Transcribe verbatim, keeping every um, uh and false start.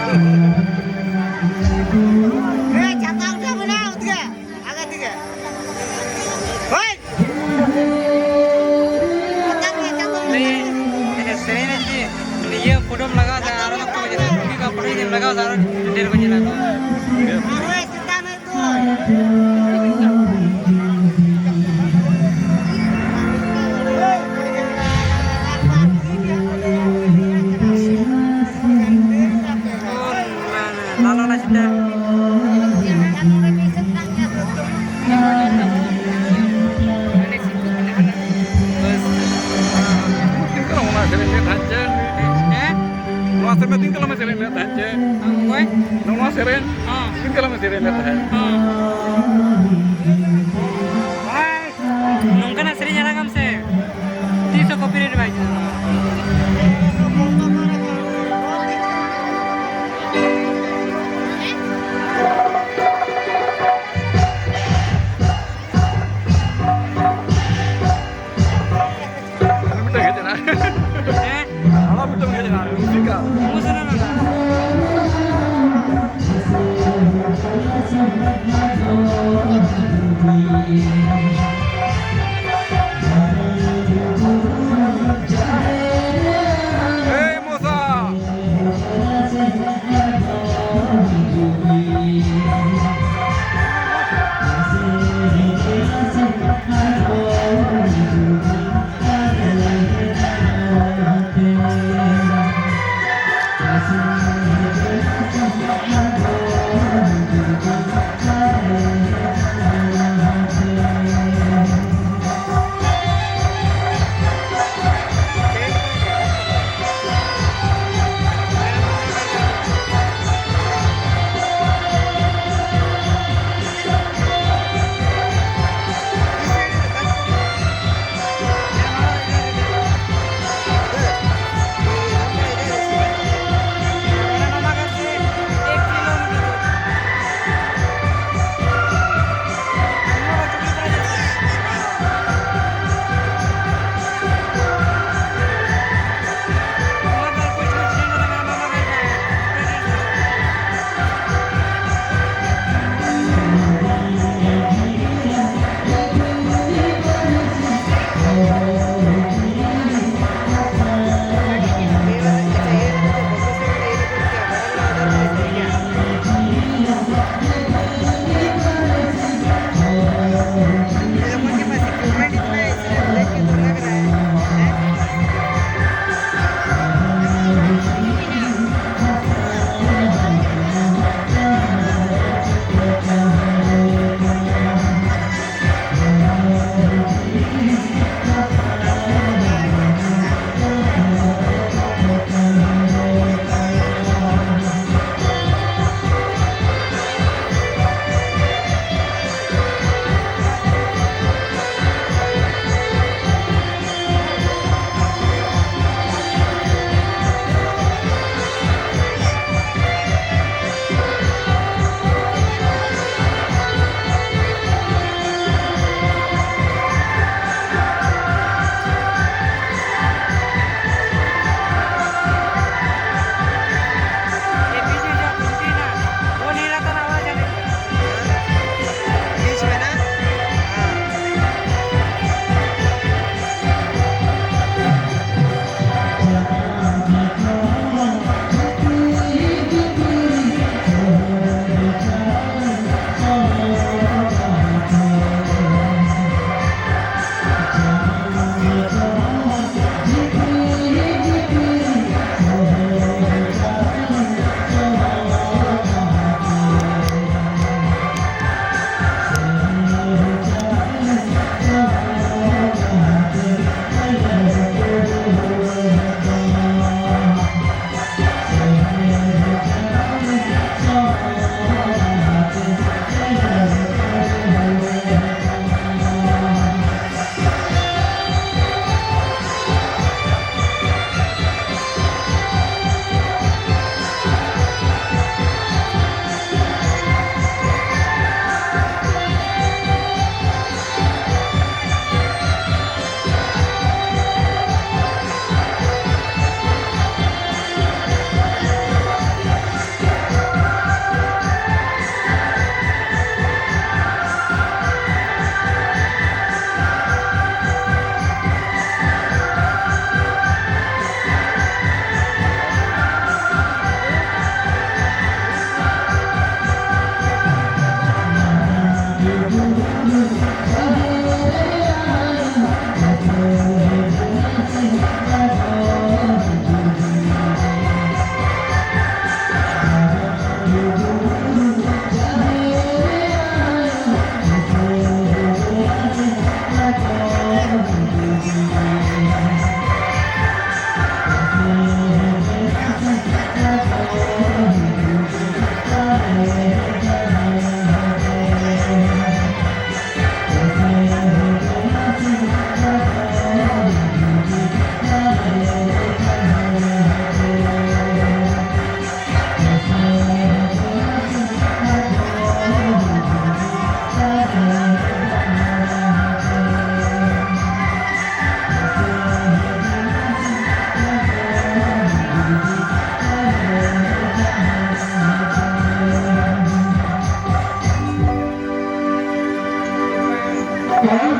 ᱮ, ᱪᱷᱟᱛᱟ ᱩᱴᱷᱟᱹᱣ ᱢᱮᱱᱟᱜᱼᱟ, ᱩᱫᱽᱜᱟᱹ᱾ ᱟᱜᱮ ᱫᱤᱜᱮ᱾ ᱦᱳᱭ᱾ ᱪᱷᱟᱛᱟ ᱢᱮ, ᱪᱷᱟᱛᱟ ᱢᱮ᱾ ᱞᱟᱹᱭ, ᱥᱮᱨᱮᱧ ᱨᱮ ᱡᱩᱫᱤ ᱤᱭᱟᱹ ᱯᱷᱳᱴᱳᱢ ᱞᱟᱜᱟᱣ ᱫᱟ, ᱟᱨᱚ ᱠᱚ ᱧᱮᱞᱟ᱾ ᱠᱩᱲᱤ ᱠᱚᱣᱟᱜ ᱯᱷᱳᱴᱳ ᱡᱩᱫᱤᱢ ᱞᱟᱜᱟᱣ ᱫᱟ, ᱟᱨᱚ ᱰᱷᱮᱨ ᱠᱚ ᱧᱮᱞᱟ ᱠᱚ᱾ ᱟᱨᱮ ᱪᱷᱟᱛᱟ ᱢᱮ᱾ ᱞᱟᱞᱟ ᱞᱟᱡ ᱫᱟ᱾ ᱚᱱᱟ ᱥᱮᱨᱮᱧ ᱜᱮ ᱛᱟᱦᱮᱸᱫ ᱪᱮ? ᱦᱮᱸ? ᱱᱚᱣᱟ ᱥᱮᱨᱮᱧ ᱫᱤᱱ ᱠᱟᱞᱚᱢᱮ ᱥᱮᱨᱮᱧ ᱞᱮᱫ ᱛᱟᱦᱮᱸᱫ ᱪᱮ? ᱚᱠᱚᱭ? ᱱᱚᱣᱟ ᱥᱮᱨᱮᱧ? ᱦᱚᱸ᱾ ᱪᱮᱫ ᱞᱮᱠᱟ ᱞᱟᱝ ᱥᱮᱨᱮᱧ ᱞᱮᱫ ᱛᱟᱦᱮᱸᱫ? ᱦᱚᱸ᱾ ᱱᱚᱝᱠᱟᱱᱟᱜ ᱥᱮᱨᱮᱧ ᱟᱲᱟᱜᱟᱢ ᱥᱮ, ᱛᱤᱥ ᱦᱚᱸ copyright ᱵᱟᱭ ᱪᱟᱞᱟᱜᱼᱟ᱾ ᱟᱨ ᱢᱤᱫᱴᱟᱝ ᱦᱮᱡ ᱮᱱᱟ᱾ ᱦᱮᱸ? ᱟᱨ ᱢᱤᱫᱴᱟᱝ ᱦᱮᱡ ᱮᱱᱟ, ᱨᱩᱥᱤᱠᱟ᱾ ᱵᱩᱡᱷᱟᱹᱣ ᱮᱱᱟ᱾ ᱮᱭ ᱢᱚᱥᱟ!